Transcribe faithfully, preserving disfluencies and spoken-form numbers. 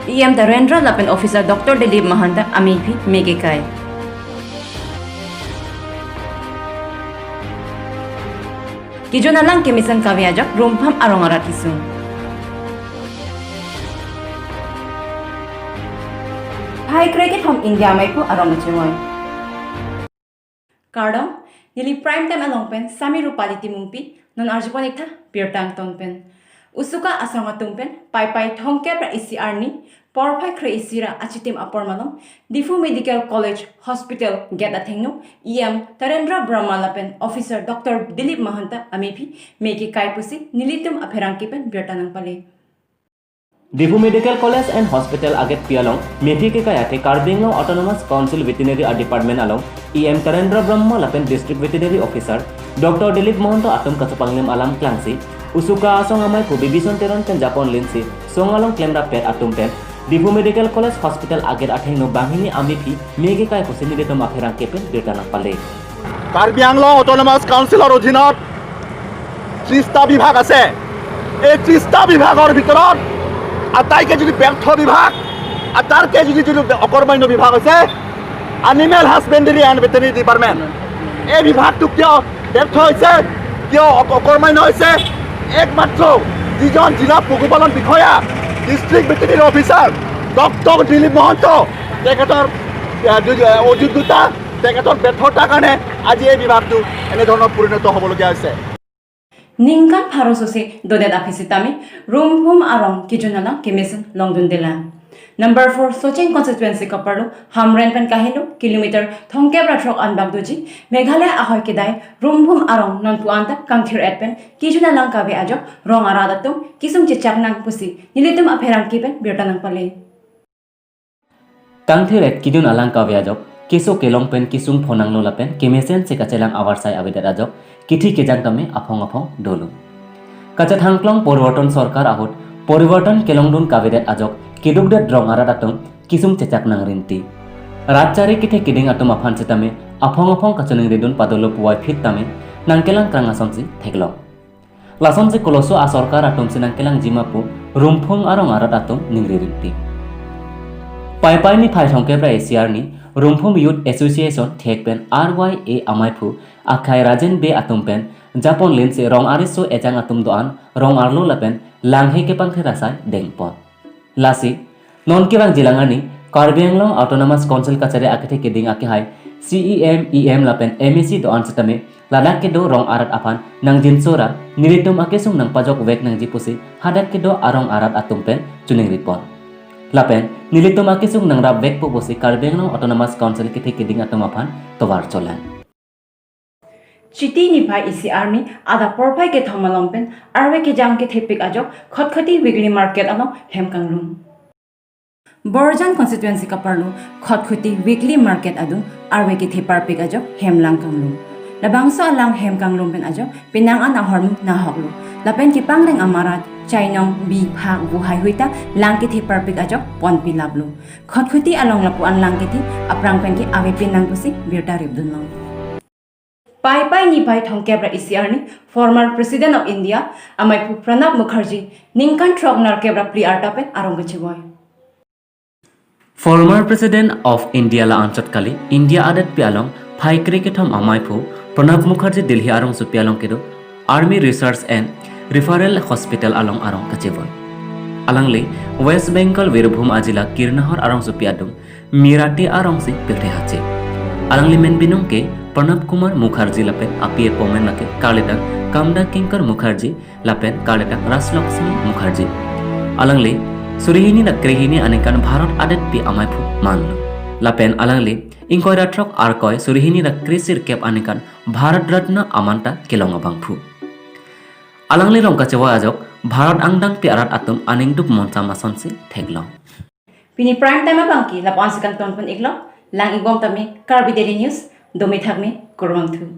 E M Tarendra lapen officer Doctor Dilip Mahanta amephi me kekai. Kejun alang kemesen kave ajok Rumphum arong arat kesung. Phai krekethom India amei pu arong kachevoi. Kardom, neli Prime Time along pen Sami Rupali Timungpi, non arjupon iktha birta angton pen. Usuka asong atum pen, Paipai thomkep ra isi arni, porphai kre-isi ra achitim apor malom, Diphu Medical College Hospital gate athengno, E M Tarendra Brahma lapen officer Doctor Dilip Mahanta amephi me kekai pusi, nelitum apherangke pen birta nangpale. Diphu Medical College and Hospital agetpi along mephi kekai athe Karbi Anglong Autonomous Council Veterinary Department along E M Tarendra Brahma lapen District Veterinary Officer Doctor Dilip Mahanta atum kachepanglim alam klangsi, usuka asong amei pu Bibison Teron pen japon linsi song along klemrap pet atum pen Diphu Medical College Hospital agate athengno banghini amephi me kekai pusi nelitum apherangke pen birta nangpale. Karbi Anglong autonomous কাউন্সিলৰ অধীনত ত্ৰিশটা বিভাগ আছে। এই ত্ৰিশটা বিভাগৰ ভিতৰত আটাইকে যদি ব্যৰ্থ বিভাগ, আটাইকে যদি যদি অকৰ্মণ্য বিভাগ হৈছে animal husbandry and veterinary department. এই বিভাগটো কিয় ব্যৰ্থ হৈছে, কিয় অক- অকৰ্মণ্য হৈছে? একমাত্ৰ যিজন জিলা পশুপালন বিষয়া, district veterinary officer doctor Dilip Mahanta, তেখেতৰ, আহ, যোগ- আহ, অযোগ্যতা, তেখেতৰ ব্যৰ্থতাৰ কাৰণে আজি এই বিভাগটো এনেধৰণৰ পৰিণত হ'বলগীয়া হৈছে। Ningkan pharo sose dodet aphi sitame, Rumphum arong kejun alang kemesen longdundela. Number four Socheng constituency kaparlo, Hamren pen kahelo, kilometer thomkep ra throk anbak doji, Meghalaya ahoi kedai, Rumphum arong nonpu anta kangthir-et pen, kejun alang kave ajok, rong arat atum, kesung chechak nang pusi, nelitum apherangke pen birta nangpale. Kangthir-et kejun alang kave ajok, keso kelong pen kesung phonanglo lapen, kemesen si kachelang avarsai avedet ajok, kithi kejang tame aphong aphong dolo. Kachethangklong Porivartan Sorkar ahut, Porivartan kelongdun kavedet ajok, kedukdet rong arat atum, kesung chechak nangrinti. Rat chari kethe keding atum aphan sitame, aphong aphong kachiningridun padolo puvoiphit tame, nangkelang krang asonsi theklong. Lasonsi koloso asorkar atum si nangkelangjima pu Rumphum arong arat atum ningririnti. Paipai niphai thomkep ra isi arni Rumphum Youth Association thek pen R Y A amei pu akhai Rajen Bey atum pen japon linsi rong ariso ejang atum do-an rong arlo lapen langhe kepangthir asai dengpon. Lasi, non kevangjilang arni, Karbi Anglong Autonomous Council kachari akethe keding akehai, C E M, E M lapen M A C do-an sitame, ladak kedo rong arat aphan, nangjinsora, nelitum akesung nangpajokvek nangji pusi, hadak kedo arong arat atum pen, chiningripon. Lapen, nelitum akesung nangrapvekpo pusi, Karbi Anglong Autonomous Council kethe keding atum aphan, tovar cholang. Chiti niphai isi arni adap porphai kethom along pen arve kejang kethepik ajok Khatkhati Weekly Market along hem kanglum. Borjan constituency kaparlo Khatkhati Weekly Market adung arve kethe parpik ajok hem lang kanglum. Labangso alang hem kanglum pen ajok penang an ahormu nahoklo. Lapen kepangreng amarat chainong, bi, phak, vuhai huita lang kethe parpik ajok ponpi laplo. Khatkhati along lapu-an lang kethe aphrang pen ke ave pinang pusi birta ripdunlong. Paipai niphai thomkep ra isi arni, former President of India, amei pu Pranab Mukherjee, ningkan throk nerkep ra phli arta pen arong kachevoi. Former President of India la-anchot kali, India adetpi along, phai kre kethom amei pu, Pranab Mukherjee Delhi arongsopi along kedo, Army Research and Referral Hospital along arong kachevoi. Alangli, West Bengal Birbhum ajila Kirnahor arongsopi adung, Mirate arongsi pirthe hache. Alangli men binong ke Pranab Kumar Mukherjee lapen api apo men lake karlidang Kamda Kinkar Mukherjee lapen karlidang Rajlakshmi Mukherjee. Alangli suri hini ra kre hini aningkan Bharat adetpi amei pu manlo. Lapen alangli ingkoi ra throk arkoi suri hini ra kre sirkep aningkan Bharat Ratna amanta kelong abangphu. Alangli rong kachevoi ajok Bharat angdangpi arat atum aning duk monsam asonsi theklong. Pini Prime Time abangke lapu-ansi kangton pon-iklo, lang-ikbom tame Karbi Daily News, dome thakme, kurvangthu.